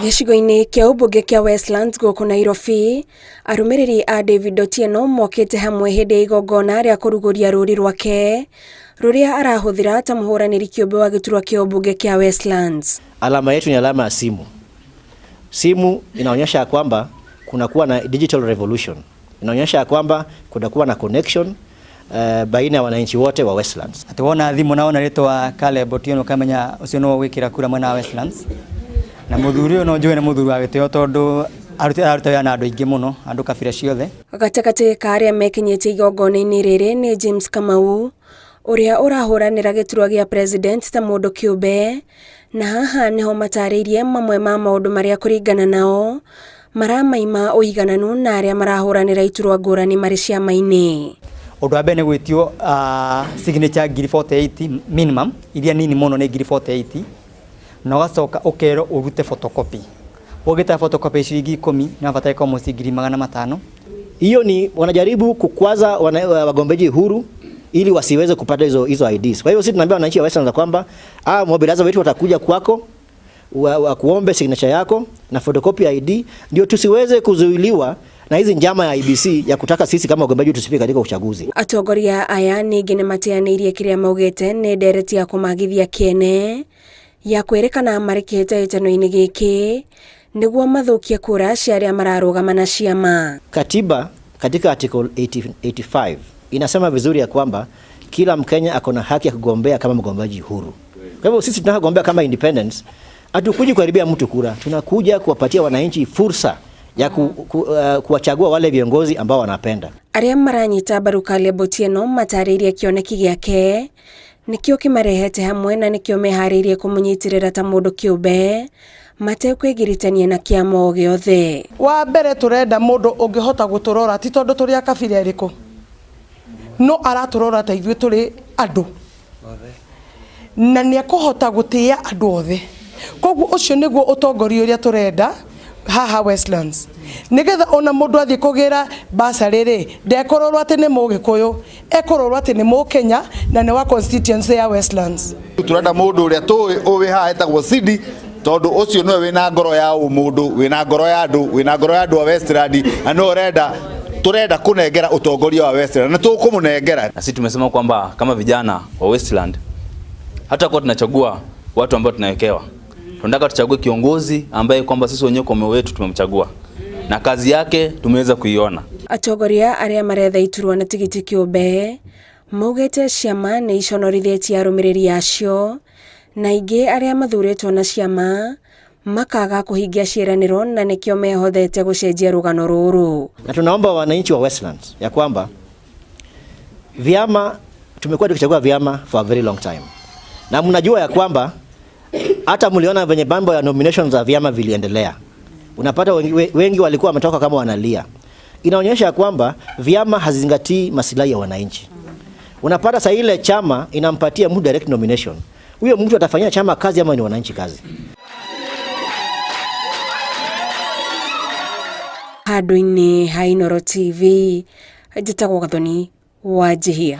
Gĩcigo-inĩ kĩa ũmbunge kĩa Westlands gũkũ Nairobi, arũmĩrĩri a David Otieno mokĩte hamwe hĩndĩ ya igongona rĩa kũrugũria rũũri rwake rũrĩa arahũthĩra ta mũhũranĩri kĩũmbe wa gĩturwa kĩa ũmbunge kĩa Westlands. Alama yetu ni alama ya simu. Simu inaonyesha ya kwamba kunakuwa na digital revolution, inaonyesha ya kwamba kunakuwa na connection baina ya wananchi wote wa Westlands. Atĩ wona thimũ na wona rĩtwa Caleb Otieno ũkamenya ũcio nĩwe ũgwĩkĩra kura mwena wa Westlands. Na mũthuri ũyũ no njũĩ nĩ mũthuri wa gĩtĩo tondũ araruta wĩra na andũ aingĩ mũno, andũ kabira ciothe. Gatagatĩ ka arĩa mekinyĩtie igongona-inĩ rĩrĩ nĩ James Kamau ũrĩa ũrahũranĩra gĩturwa gĩa president ta mũndũ kĩũmbe, na haha nĩho matarĩirie mamwe ma maũndũ marĩa kũringana nao maramaima ũigananu na arĩa marahũranĩra iturwa ngũrani marĩ ciama-inĩ. Ũndũ wa mbere nĩ gwĩtio signature ngiri 48 minimum, iria nini mũno nĩ ngiri 48, na ũgacoka ũkerwo ũrute photocopy. Ũngĩta photocopy ciringi 10 na ũbataire korwo mũciĩ ngiri magana matano. Hiyo ni wanajaribu kukwaza wagombeaji huru ili wasiweze kupata hizo IDs. Kwa hiyo sisi tunaambia wananchi wa Westlands kwamba mobilizer wetu watakuja kwako wakuombe signature yako na photocopy ID, ndio tusiweze kuzuiliwa na hizi njama ya IEBC ya kutaka sisi kama wagombeaji tusifike katika uchaguzi. Atongoria aya ningĩ nĩ mateanĩirie kĩrĩa maugĩte nĩ ndereti ya kũmagithia kĩene ya kwĩrĩkana marĩ kĩhĩtahĩtano-inĩ gĩkĩ nĩguo mathũkie kura cia arĩa mararũgama na ciama. Katiba katika article 85 inasema vizuri ya kwamba kila Mkenya ako na haki ya kugombea kama mgombeaji huru. Kwa hivyo sisi tunagombea kama independents, hatukuji kuharibia mtu kura, tunakuja kuwapatia wananchi fursa ya kuwachagua wale viongozi ambao wanapenda. Arĩa maranyita mbaru Caleb Otieno matarĩirie kĩoneki gĩake nĩkĩo kĩmarehete hamwe na nĩkĩo meharĩirie kũmũnyitĩrĩra ta mũndũ kĩũmbe matekwĩgiritania na kĩama o gĩothe. Wa mbere tũrenda mũndũ ũngĩhota gũtũrora ti tondũ tũrĩ a kabira ĩrĩkũ, no aratũrora ta ithuĩ tũrĩ andũ na nĩ ekũhota gũtĩĩa andũ othe. Koguo ũcio nĩguo ũtongoria ũrĩa tũrenda haha Westlands, nĩgetha ona mũndũ athiĩ kũgĩra basarĩ rĩ, ndekũrorwo atĩ nĩ mũgĩkũyũ, ekũrorwo atĩ nĩ mũkenya na nĩ wa constituency ya Westlands. Turenda mũndũ ũrĩa tũĩ ũĩ haha etagwo Sidi, tondũ ũcio nĩwe wĩna ngoro ya ũmũndũ, wĩna ngoro ya andũ, wĩna ngoro ya andũ a Westland, na nĩwe turenda kũnengera ũtongoria wa Westland na tũkũmũnengera. Na sisi tumesema kwamba kama vijana wa Westland hata kwa tunachagua watu ambao tunawekewa, tunataka tuchague kiongozi ambaye kwamba sisi wenyewe kwa moyo wetu tumemchagua na kazi yake tumeweza kuiona. Atongoria arĩa maretha iturwa na tigiti kĩũmbe maugĩte ciama nĩ iconorithĩtie arũmĩrĩri acio na aingĩ arĩa mathurĩtwo na ciama makaga kũhingia ciĩranĩro na nĩkĩo mehothete gũcenjia rũgano rũrũ. Na tunaomba wananchi wa Westlands ya kwamba vyama, tumekuwa tukichagua vyama for a very long time, na mnajua ya kwamba hata mliona venye mambo ya nominations za vyama viliendelea. Unapata wengi walikuwa wametoka kama wanalia. Inaonyesha kwamba vyama hazizingatii maslahi ya wananchi. Unapata saa ile chama inampatia mtu direct nomination. Huyo mtu atafanyia chama kazi ama ni wananchi kazi? Handũ-inĩ ha Inooro TV, njĩtagwo Gathoni Wanjihia.